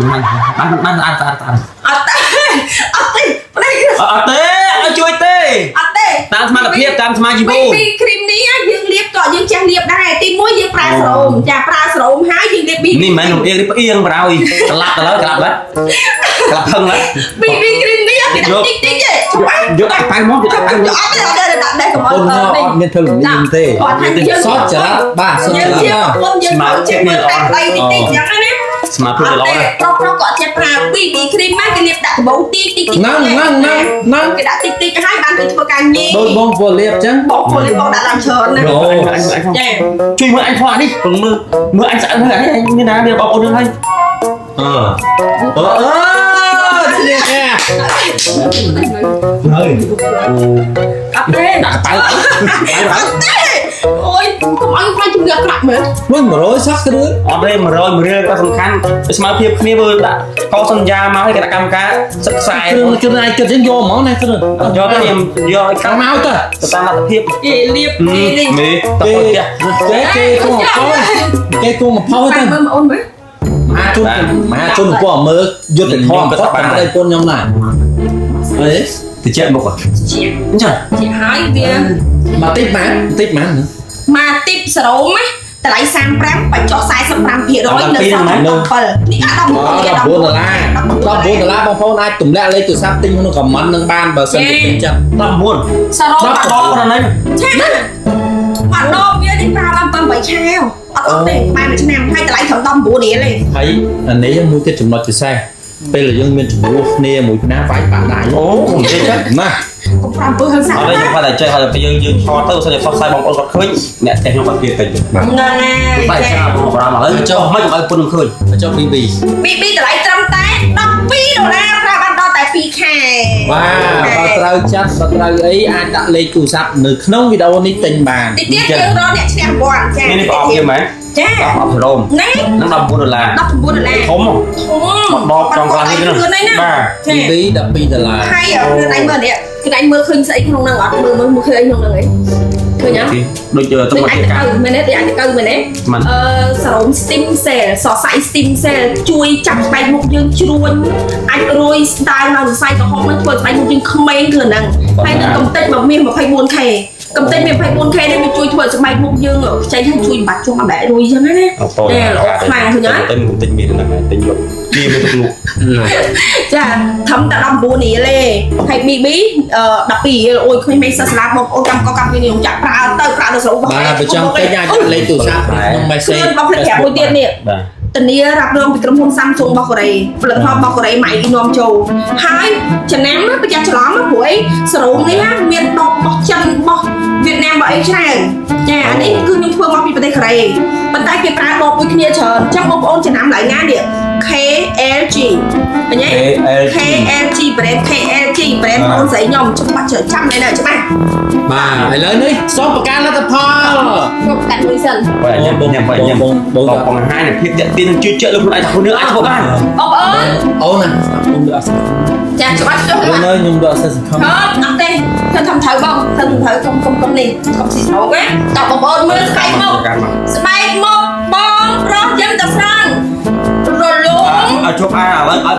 បានបានស្អាតស្អាតស្អាត អត់ទេអត់ទេប្តី អត់ទេអត់ជួយទេ អត់ទេ តាមសមត្ថភាពតាមសមាជីវ BB cream នេះយើងលាបក៏យើងចេះលាបដែរទីមួយយើងប្រើស្រោមចាប្រើស្រោមហើយយើងលាប BB នេះមិនមែនលំអៀងនេះផ្អៀងបរោយក្លាប់ទៅលើក្លាប់បាត់ក្លាប់ផឹងហើយ BB cream នេះគេដាក់តិចតិចទេច្បាស់ យកដាក់ប៉ៅមកយកដាក់ប៉ៅ អត់ទេអត់ទេដាក់ដែរកុំអ ពុន ត់ អត់មានធ្វើលំញទេ គាត់ថាយើង សតចរិតបាទសតច យើង រិត ជាប្រពន្ធយើងត្រូវចេះមើលតែប្តីតិចតិចអញ្ចឹងណា ស្មារតីល្អណាស់ ប្រុសប្រុសគាត់ចេះប្រើ BB cream មកគេលាបដាក់ដំបងតិចតិចតិច ហ្នឹងហ្នឹងហ្នឹងហ្នឹង គេដាក់តិចតិចហើយបានគេធ្វើការញី ដូចបងពលលាបចឹង បងពលលាបបងដាក់ឡើងច្រើនណាស់ អូ អញអញ ចា ជួយមើលអញផងអានេះពឹងមើលមើលអញស្អាតមើលអានេះមានណាមានបងប្អូននឹងហើយ អឺអឺនេះ ហើយ អត់ទេ ដាក់ប៉ៅ អត់ទេអូយកុំឲ្យខ្លាចជំនឿអាក្រក់មើល វិញ100សោះគ្រឿង អត់ទេ100 1រៀលក៏សំខាន់ស្មើភាពគ្នាមើលដាក់កោសន្យាមកឲ្យគណៈកម្មការសិក្សា គ្រឿងគ្រឿងអាចគិតចឹងយកហ្មងណាគ្រឿង យកទៅខ្ញុំយកឲ្យ តាមមកទៅ ទៅតាមលទ្ធភាព គេលាបគេនេះ មេតើផ្ទះ គេគេគង់អផគេគង់អផទៅ មើលអូនមើល មហាជនមហាជនកំពុងមើលយុទ្ធធម៌គាត់បានប្តីពុនខ្ញុំណាអី តិចមុខ ជា អញ្ចឹង ជាហើយវា មកតិចបានតិចបាន មកទីបសរោមណាតម្លៃ35បញ្ចុះ45%នៅសល់17នេះអត់19 19ដុល្លារ19ដុល្លារបងប្អូនអាចទម្លាក់លេខទូរស័ព្ទទិញក្នុងខមមិននឹងបានបើសិនជាពេញចិត្ត 19 សរោម 10 បា ដ ត់ បប៉ុណ្ណឹង ឆាបាត់ដបវានេះប្រើបាន7 8ខែអត់អត់ទេប្រហែលមួយឆ្នាំហើយតម្លៃត្រឹម19រៀលទេ ហើយអានេះមួយទៀតចំណុចពិសេសពេលដែលយើងមានចំនួនគ្នាមួយណាវាយបាក់ដៃ អូកុំនិយាយចឹង ណា កុំប្រាំពើហឹង្សា អត់ទេខ្ញុំគាត់តែចេះហើយពេលយើងយើងថតទៅសិនជាផ្សព្វផ្សាយបងប្អូនគាត់ឃើញអ្នកផ្ទះខ្ញុំគាត់ទៀតពេក ហ្នឹងហើយ បែរចាំបងប្អូនមកហើយចុះមិនកុំឲ្យពុនឃើញ ចុះ BB BB តម្លៃត្រឹមតែ12ដុល្លារប្រើបានដល់តែ2ខែ បាទបើត្រូវចាត់បើត្រូវអីអាចដាក់លេខទូរស័ព្ទនៅក្នុងវីដេអូនេះទិញបាន តិចទៀតយើងរកអ្នកឈ្នះរង្វាន់ចា នេះនេះប្រអប់វាមែន ចា ប្រអប់សេរ៉ូម ណែ នឹង19ដុល្លារ 19ដុល្លារ ធំ ធំ មកដបចង់កន្លះនេះ ណា បាទ ចា BB 12ដុល្លារ ហើយខ្លួនឯងមើលនេះខ្លួនឯងមើលឃើញស្អីក្នុងហ្នឹងអត់មើលមើលមើលឃើញអីក្នុងហ្នឹងអីឃើញអត់ ដូចទៅ ដូច មក អាចទៅមែនទេអាចទៅមែនទេ មិន អឺសរោម steam cell សរសៃ steam cell ជួយចាប់ស្បែកមុខយើងជ្រួញអាចរួយស្ដើងឡើងសរសៃក្រហមហ្នឹងធ្វើឲ្យស្បែកមុខយើងក្មេងគឺហ្នឹងហើយនឹងកំតិចមកមាស 24K កំតិចមាស 24K នេះវាជួយធ្វើឲ្យស្បែកមុខយើងខ្ចីហើយជួយបាត់ជុំអាបែករួយចឹងណា តែទិញទិញមានហ្នឹងទិញយកជាមានទឹកលក់ ចាធំតែ19រៀលទេហើយ BB អឺ12រៀលអូយឃើញមិនសិស្សសាលាបងប្អូនកម្មកកម្មវិធីខ្ញុំចាក់ប្រើទៅប្រើទៅស្រួល បាទបើចង់ទិញអាចដាក់លេខទូរស័ព្ទក្នុង message គឺបងភ្លេចប្រាប់មួយទៀតនេះ បាទ ធានារ៉ាប់រងពីក្រុមហ៊ុន Samsung របស់កូរ៉េផលិតផលរបស់កូរ៉េម៉ៃនាំចូលហើយចំណាំណាប្រយ័ត្នច្រឡំណាព្រោះអីសរោមនេះណាមានដបរបស់ចិនរបស់វៀតណាមរបស់អីច្រើនចាអានេះគឺខ្ញុំធ្វើមកពីប្រទេសកូរ៉េប៉ុន្តែគេប្រើដបមួយគ្នាច្រើនអញ្ចឹងបងប្អូនចំណាំឡើយណានេះ KLG ឃើញទេ KLG brand KLG brand បងស្រីខ្ញុំច្បាស់ចាំនេះនៅច្បាស់ បាទឥឡូវនេះសូមប្រកាសលទ្ធផល ខ្ញុំកាត់មួយសិន បើញ៉ាំញ៉ាំបើញ៉ាំ បងបង បងបង្ហាញនូវភាពតាក់ទាញនិងជឿជាក់លើខ្លួនឯងថាខ្លួនយើងអាចធ្វើបាន បងប្អូន អូនណាខ្ញុំដូចអត់សង្ឃឹម ចាច្បាស់ចុះ អូនអើយខ្ញុំដូចអត់សង្ឃឹម អត់អត់ទេធ្វើធ្វើត្រូវបងធ្វើត្រូវកុំកុំកុំនេះកុំស៊ីស្រូកណាតបងប្អូនមើលស្បែកមុខ កាន់មក ស្បែកមុខបងប្រុសយើងតែស្រង់រលោង ឲ្យជប់អាឥឡូវឲ្យ